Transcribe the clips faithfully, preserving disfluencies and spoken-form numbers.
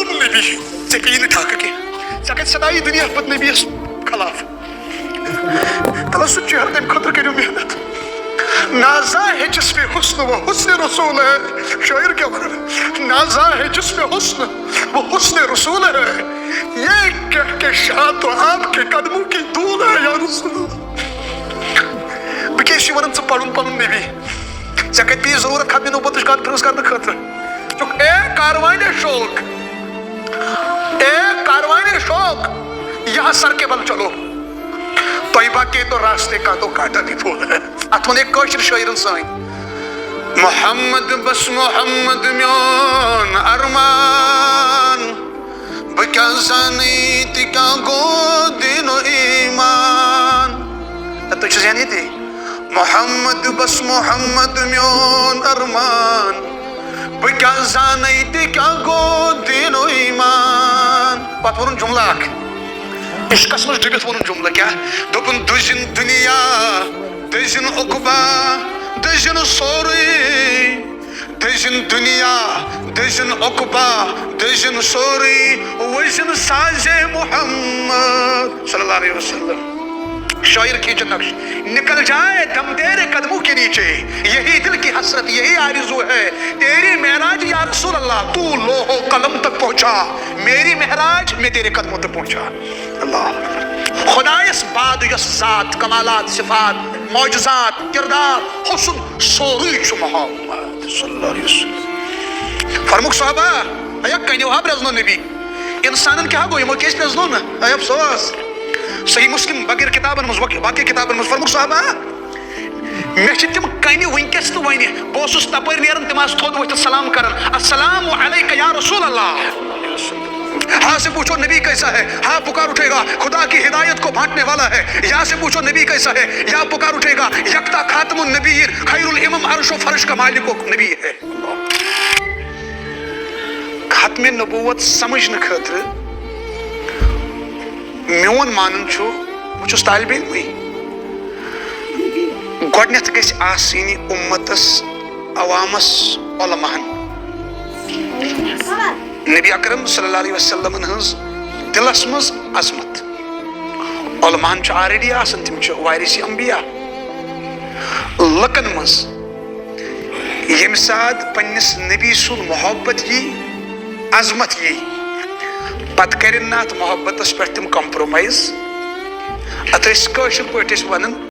نبی، ژےٚ پیٚیہِ نہٕ ٹھاکہٕ کینٛہہ۔ ژےٚ کَتہِ سَتایی دُنیا پَتہٕ نبیَس خلاف؟ تَلہ سُہ چہرٕ، تَمہِ خٲطرٕ کٔرِو محنت۔ نازا ہے جس پہ حسن و حسن رسول ہے۔ شٲعر کیٛاہ وَنان؟ نازا ہے جس پہ حسن و حسن رسول ہے، یہ کہہ کے شاہ تو آپ کے قدموں کی دھول ہے یا رسول اللہ۔ بہٕ کیٛازِ چھُس وَنان ژٕ پَرُن پَنُن نبی؟ ژےٚ کَتہِ پیٚیہِ ضروٗرت ختمِ نبوتٕچ کانفرنس کرنہٕ خٲطرٕ؟ چُک اے کاروانِ شوق، اے کاروانِ شوق، یہاں سر کے بل چلو، طیبہ کے تو راستے کا تو کانٹا بھی پھول ہے۔ اتھ ووٚن أکۍ کٲشِر شٲعرن سٲنۍ، محمد بس محمد میون ارمان، بہٕ کیٛاہ زانَے تہِ کیٛاہ گوٚو دیٖن و ایمان۔ تُہۍ چھِو زینان ییٚتی؟ محمد بس محمد میون ارمان، بہٕ کیٛاہ زانَے تہِ کیٛاہ گوٚو دیٖن و ایمان۔ پتہٕ ووٚنُن جملہٕ اکھ، عشقس منٛز ڈُبِتھ ووٚنُن جملہٕ کیٛاہ؟ دوٚپُن، دٔزِن دُنیا، دٔزِن عقبہ، دٔزِن سورُے۔ دٔزِن دُنیا، دٔزِن عقبہ، دٔزِن سورُے، وۄزِن سازے محمد صلی اللہ علیہ وسلم۔ شاعر کھینچن نقش، نکل جائے دم تیرے قدموں کے نیچے، یہی دل کی حسرت، یہی آرزو ہے، تیری معراج یا رسول اللہ، تو لوح و قلم تک پہنچا، میری معراج میں تیرے قدموں تک پہنچا۔ اللہ۔ خدایس بعد یۄس ذات، کمالات، صفات، معجزات، کردار، حسن، سورُے چھُ محمد صلی اللہ علیہ وسلم۔ فرموک صحابہ، ایا کنیو ہا پرزنو نبی۔ انسانن کیٛاہ گوٚو، یِمو کیٛازِ پرزنو نہٕ؟ اے افسوس۔ صحیح مسلم، بغیر کتابن منٛز، وق-، باقی کتابن منٛز۔ فرموک صحابہ، مےٚ چھِ تِم کنہِ وٕنکیٚس تہِ وۄنۍ۔ بہٕ اوسُس تپٲرۍ نیران، تِم آسہٕ تھوٚد ؤتھِتھ سلام کران، "السلام علیک یا رسول اللہ۔" ہاں سے پوچھو نبی کیسا ہے، ہاں پکار اٹھے گا خدا کی ہدایت کو بانٹنے والا ہے۔ یہاں سے پوچھو نبی کیسا ہے، یہاں پکار اٹھے گا یکتا خاتم النبیین، خیر الامم، عرش و فرش کا مالک و نبی ہے۔ ختم نبوت سمجھنہٕ خٲطرٕ میون مانُن چھُ، بہٕ چھُس طالب علمٕے۔ گۄڈٕنٮ۪تھ گژھِ آسٕنۍ اُمتس، عوامس، علماہن نبی اکرم صلی اللہ علیہ وسلمن ہٕنٛز دِلس منٛز عظمت۔ علماہن چھُ already آسان، تِم چھِ وارث انبیاء۔ لُکن منٛز ییٚمہِ ساتہٕ پننِس نبی سُنٛد محبت یی، عظمت یی، پتہٕ کرن نہٕ اتھ محبتس پٮ۪ٹھ تِم compromise۔ اتھ أسۍ کٲشِر پٲٹھۍ ٲسۍ ونان،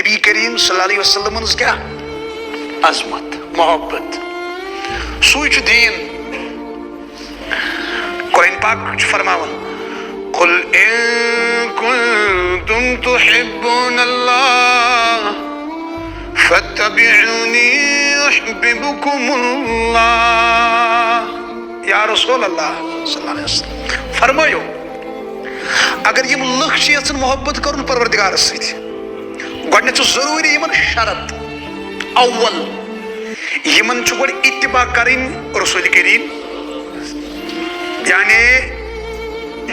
نبی کریم صلی اللہ علیہ وسلم ہٕنٛز کیٛاہ؟ عظمت، محبت۔ سُے چھُ دیٖن۔ قرآن پاک چھُ فرماوان، "قل إن كنتم تحبون الله فاتبعوني يحببكم الله۔" یا رسول اللہ صلی اللہ علیہ وسلم، فرمٲیِو، اگر یِم لُکھ چھِ یژھان محبت کرُن پروردگارس سۭتۍ، گۄڈٕنٮ۪تھ چھُ ضروٗری یِمن شرط۔ اول، یِمن چھُ گۄڈٕ اتباع کرٕنۍ رسول کریم، یعنی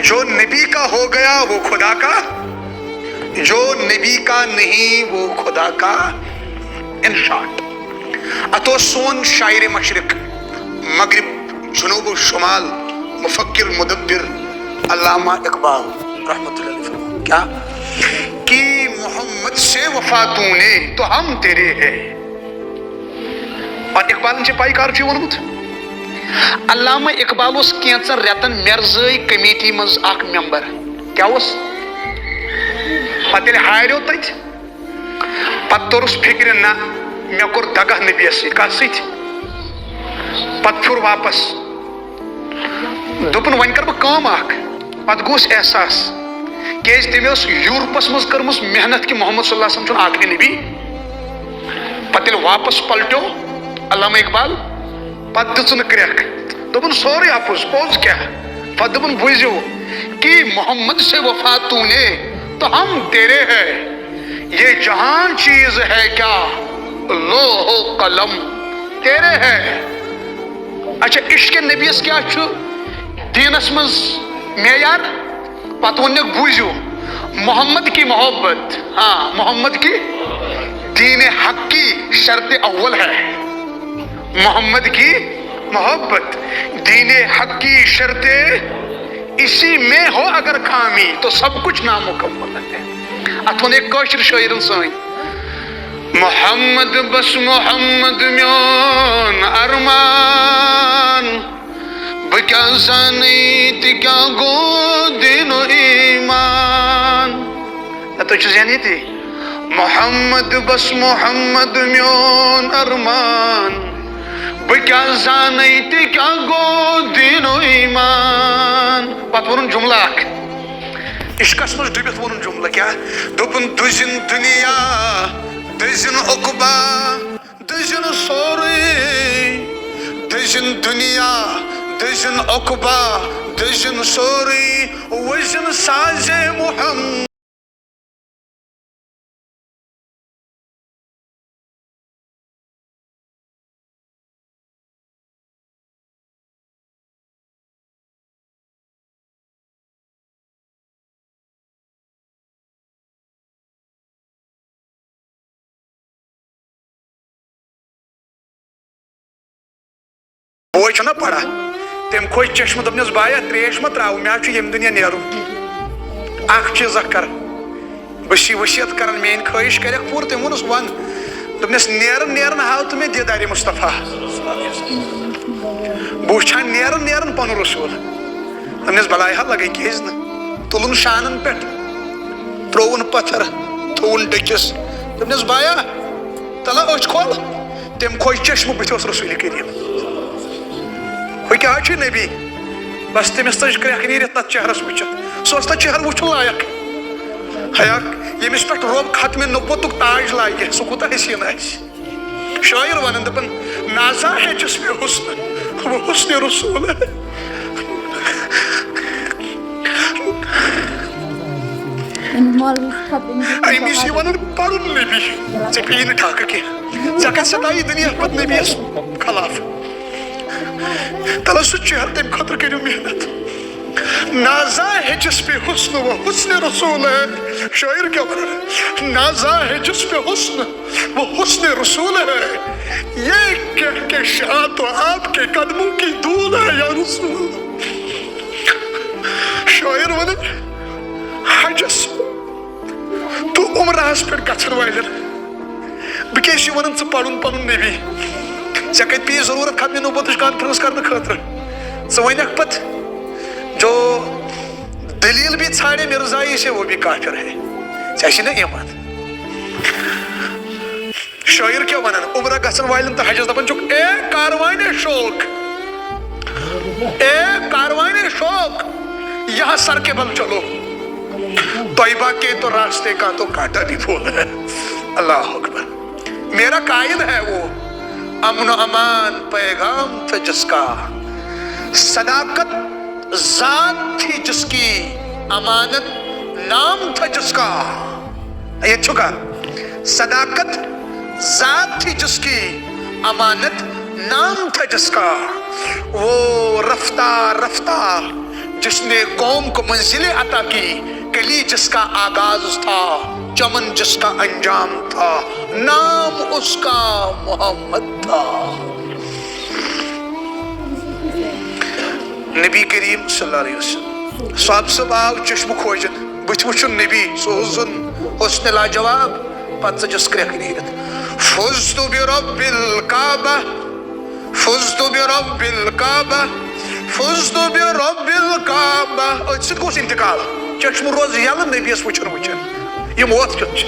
جو نبی کا ہو گیا وہ خدا کا، جو نبی کا نہیں وہ خدا کا۔ In short، اتھ اوس سون شاعر مشرق، مغرب، جنوب و شمال، مفکر، مدبر، علامہ اقبال رحمۃ اللہ علیہ فرمایا کیا؟ کہ محمد سے وفا تو نے تو ہم تیرے ہیں۔ اور اقبالن چھِ پاے کر چھُ ووٚنمُت؟ علامہ اقبال اوس کینٛژن رٮ۪تن مرزٲے کمیٹی منٛز اکھ ممبر۔ کیٛاہ اوس؟ پتہٕ ییٚلہِ ہاریو تتہِ، پتہٕ توٚرُس فکرِ، نہ، مےٚ کوٚر دغا نبیَس سۭتۍ۔ کتھ سۭتۍ؟ پتہٕ پھیوٚر واپس۔ دوٚپُن، وۄنۍ کرٕ بہٕ کٲم اکھ۔ پتہٕ گوٚوُس احساس، کیازِ تٔمۍ ٲس یورپس منٛز کٔرمٕژ محنت کہِ محمد صلی اللہ علیہ وسلم چھُنہٕ آخری نبی۔ پتہٕ ییٚلہِ واپس پلٹیو علامہ اقبال، پتہٕ دِژٕن کرٛٮ۪کھ۔ دوٚپُن، سورُے اپُز، پوٚز کیٛاہ؟ پتہٕ دوٚپُن، بوٗزِو، کہ محمد سے وفا تو نے ہم تیرے ہے، یہ جہان چیز ہے کیا، لوح و قلم تیرے ہے۔ اچھا، عشق نبیس کیا چھُ دیٖنس منٛز معیار؟ پتہٕ ووٚنُکھ، بوٗزِو، محمد کی محبت، ہاں، محمد کی، دین حق کی شرط اول ہے۔ محمد کی محبت، دین حق کی شرط، اسی میں ہو اگر خامی تو سب کچھ نامکمل ہے۔ اتھ ووٚن أکۍ کٲشِر شٲعرن سٲنۍ، محمد بس محمد میون ارمان، بہٕ کیٛاہ زانَے تہِ کیٛاہ گوٚو دیٖن و ایٖمان۔ نہ تُہۍ چھِو زینٕے تی۔ محمد بس محمد میون ارمان، بہٕ کیٛاہ زانَے تہِ کیٛاہ گوٚو دیٖن و ایٖمان۔ پتہٕ ووٚنُن جملہٕ اکھ، عشقس منٛز ڈُبِتھ ووٚنُن جملہٕ کیٛاہ؟ دوٚپُن، دٔزِن دُنیا، دٔزِن عقبہ، دٔزِن سورُے، دٔزِن دُنیا، دٔزِن عقبہ، دٔزِن سورُے، وٕزِن سازے محمد۔ بوے چھُنہ پران، تٔمۍ کھوٗج چشمہٕ، دوٚپنس، "بایا، ترٛیش مہ ترٛاو، مےٚ حظ چھُ ییٚمہِ دُنیا نیرُن۔ اکھ چیٖز اکھ کر، بہٕ چھُس یہِ وصیت کران، میٲنۍ خٲہِش کرکھ پوٗرٕ؟" تٔمۍ ووٚنُس، "وَن۔" دوٚپنس، "نیران نیران ہاو تہٕ مےٚ دیٖدارِ مصطفیٰ۔ بہٕ وٕچھان نیران نیران پنُن رسول۔" دوٚپنس، "بلاے ہا لگے، کیازِ نہٕ؟" تُلُن شانن پٮ۪ٹھ، ترٛووُن پتھر، تھووُن ڈٔکِس۔ دوٚپنس، "بایا، تلہ أچھ کھول۔" تٔمۍ کھوج چشمہٕ، بٕتھِ اوس رسول کریم۔ ہُہ کیٛاہ چھُ نبی؟ بس تٔمِس تٔج کرٛٮ۪کھ نیٖرِتھ تتھ چہرس وٕچھِتھ۔ سُہ اوس تتھ چہرٕ وٕچھُن لایق۔ ہیا، ییٚمِس پٮ۪ٹھ رۄب ختمِ نبوتُک تاج لاگہِ، سُہ کوٗتاہ حسیٖن آسہِ۔ شٲعر ونان دپان، "نازا ہے جس پہ حسن، وہ حسن رسول ہے۔" أمِس یہِ ونان پرُن نبی، ژےٚ پیٚیہِ نہٕ ٹھاکہٕ کینٛہہ، ژےٚ کتہِ ستایی دُنیا پتہٕ نبیَس خلاف؟ تلہ سُہ چہرٕ، تمہِ خٲطرٕ کٔرِو محنت۔ نازا ہے جس پہ حسن، وہ حسن رسول ہے۔ شٲعر کیٛاہ ونان؟ نازا ہے جس پہ حسن، وہ حسن رسول ہے، یہ کہہ کے شاہ تو آپ کے قدموں کی دھول ہے یا رسول۔ شٲعر ونان، حجس تہٕ عمرہس پٮ۪ٹھ گژھن والٮ۪ن، بہٕ کیٛازِ چھُس ونان ژٕ پرُن پنُن نبی؟ ژےٚ کتہِ پیٚیہِ ضروٗرت ختمِ نبوتٕچ کانفرنس کرنہٕ خٲطرٕ؟ ژٕ ونکھ پتہٕ، جو دلیل بھی ژھانڈے مرزائی سے، وہ بھی کافر ہے۔ ژےٚ چھُے نہ ایمان؟ شٲعر کیٛاہ ونان؟ عمرہ گژھن والٮ۪ن تہٕ حجس دپان چھُکھ، "اے کاروانِ شوق، اے کاروانِ شوق، یہاں سر کے بل چلو، طیبہ کے تو راستے کا تو کانٹا بھی پھول ہے۔" اللہ اکبر۔ میرا قائد ہے وہ، امن و امان پیغام تھا جس کا، صداقت ذات تھی جس کی، امانت نام تھا جس کا۔ یہ چکا، صداقت ذات تھی جس کی، امانت نام تھا جس کا، وہ رفتہ رفتہ جس نے قوم کو منزلیں عطا کی، کلی جس کا آغاز تھا، چمن جس کا انجام تھا، نام اس کا محمد تھا۔ نبی کریم صلی اللہ علیہ وسلم۔ صحابہ صٲب آو چشمہٕ کھوجن، بٕتھِ وٕچھُن نبی، سُہ اوس زن حسن لاجواب، پتہٕ ژٔجِس کرٛٮ۪کھ نیٖرِتھ۔ فزت برب الکعبہ، فزت برب الکعبہ، فزت برب الکعبہ۔ أتھۍ سۭتۍ گوٚوس انتقال۔ چشمہٕ روز یلہٕ نبیَس وٕچھُن وٕچھُن۔ یہِ موت کیُتھ چھُ۔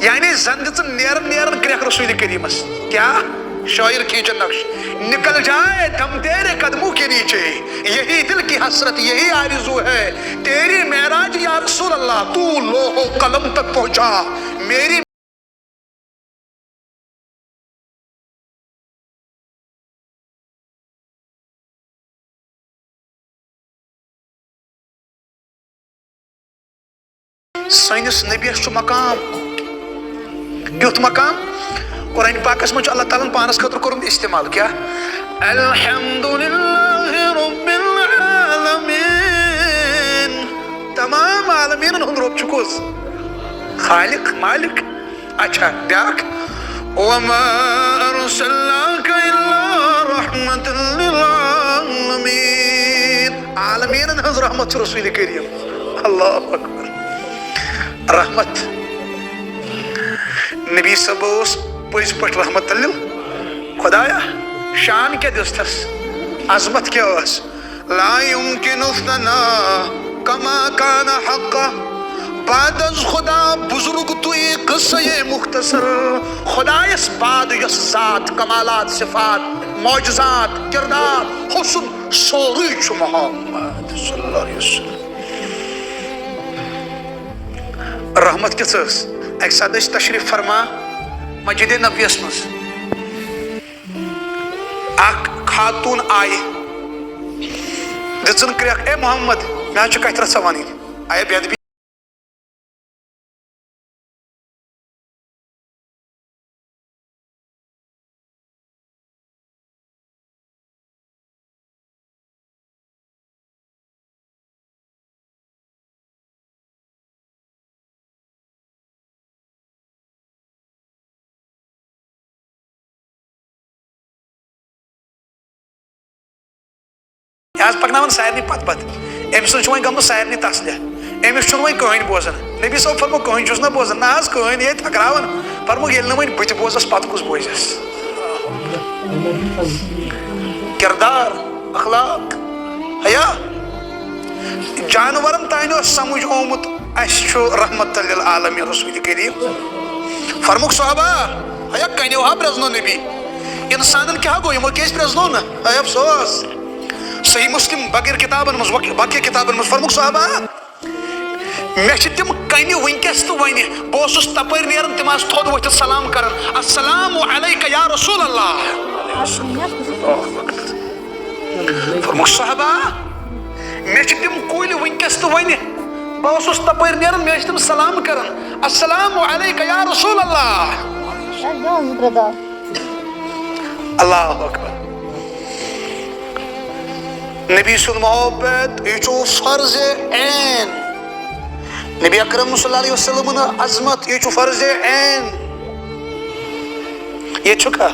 یعنی زن دِژٕن نیرن نیرن کرٛٮ۪کھ رسول کریمس۔ کیٛاہ؟ شٲعر کھینچن نقش۔ نکل جائے دم تیرے قدموں کے نیچے، یہی دل کی حسرت، یہی آرزو ہے۔ تیری معراج یا رسول اللہ، تو لوح و قلم تک پہنچا، میری سٲنِس نبیَس چھُ مقام۔ کیُتھ مقام؟ قرآن پاکس منٛز چھُ اللہ تعالیٰ ہن پانس خٲطرٕ کوٚرمُت استعمال۔ کیٛاہ؟ الحمد للہ رب العالمین۔ تمام عالمیٖنن ہُنٛد رۄب چھُ کُس؟ خالق، مالک۔ اچھا، بیٛاکھ۔ وما ارسلناک الا رحمة للعالمین۔ عالمیٖنن ہٕنٛز رحمت چھُ رسول کریم۔ اللہ اکبر۔ رحمت۔ نبی صٲب اوس پٔزۍ پٲٹھۍ رحمت لِل خدایا۔ شان کیٛاہ دِژتھس؟ عظمت کیٛاہ ٲس؟ لا یمکن الثناء کما کان حقا۔ بعد از خدا بزرگ تویی، قصہ مختصر۔ خدایس بعد یۄس ذات، کمالات، صفات، معجزات، کردار، حسن، سورُے چھُ محمد صلی اللہ علیہ وسلم۔ رحمت کِژھ ٲس؟ اَکہِ ساتہٕ ٲسۍ تشریٖف فرما مسجد نبویَس منٛز۔ اَکھ خاتوٗن آیہِ، دِژٕن کرٛٮ۪کھ، "اے محمد، مےٚ حظ چھِ کَتھِ رَژھا وَنٕنۍ۔" آیا بے ادبی؟ یہِ حظ پَکناوان سارنٕے پَتہٕ پَتہٕ۔ أمۍ سٕنٛز چھُ وۄنۍ گٔمٕژ سارنٕے تسلہِ۔ أمِس چھُنہٕ وۄنۍ کٕہٕنۍ بوزان۔ نبی صٲب فرموو، "کٕہٕنۍ چھُس نہ بوزان۔" نہ حظ، کٕہٕنۍ ییٚتہِ تھکراوان۔ فرموو، "ییٚلہِ نہٕ وۄنۍ بہٕ تہِ بوزَس، پَتہٕ کُس بوزٮ۪س؟" کردار، اخلاق، حیا۔ جانورن تانۍ اوس سمجھ آمُت، اسہِ چھُ رحمت للعالمین رسول کریم۔ فرموک صحابہ، حیا، کنیو ہا پرزنو نبی۔ انسانن کیٛاہ گوٚو، یِمو کیٛازِ پرزنو نہٕ؟ اے افسوس۔ صحیح مسلم، باقی کتابن منٛز، وق-، باقی کتابن منٛز فرموک صحابہ، مےٚ چھِ تِم کنہِ وٕنکیٚس تہِ وۄنۍ۔ بہٕ اوسُس تپٲرۍ نیران، تِم آسہٕ تھوٚد ؤتھِتھ سلام کران، "السلام علیک یا رسول اللہ۔" فرموک صحابہ، مےٚ چھِ تِم کُلۍ وٕنکیٚس تہِ وۄنۍ۔ بہٕ اوسُس تپٲرۍ نیران، مےٚ ٲسۍ تِم سلام کران، "السلام علیک یا رسول اللہ۔" اللہ اکبر۔ نبی سُنٛد محبت، یہِ چھُ فرض عین۔ نبی اکرم صلی اللہ علیہ وسلم عظمت، یہِ چھُ فرض عین۔ یہِ چھُکھا؟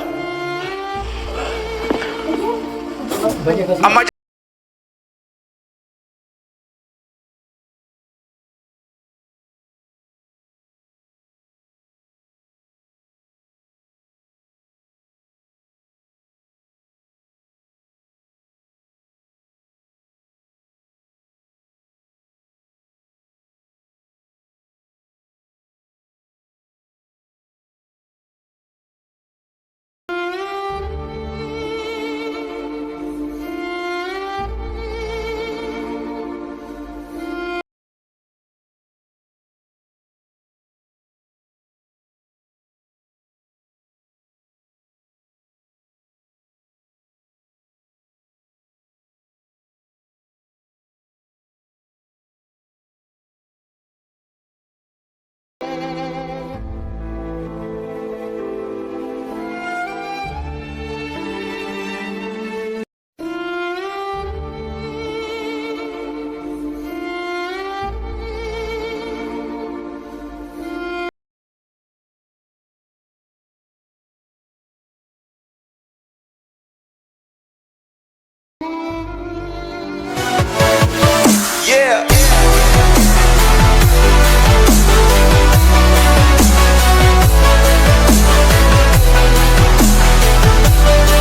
اما Yeah.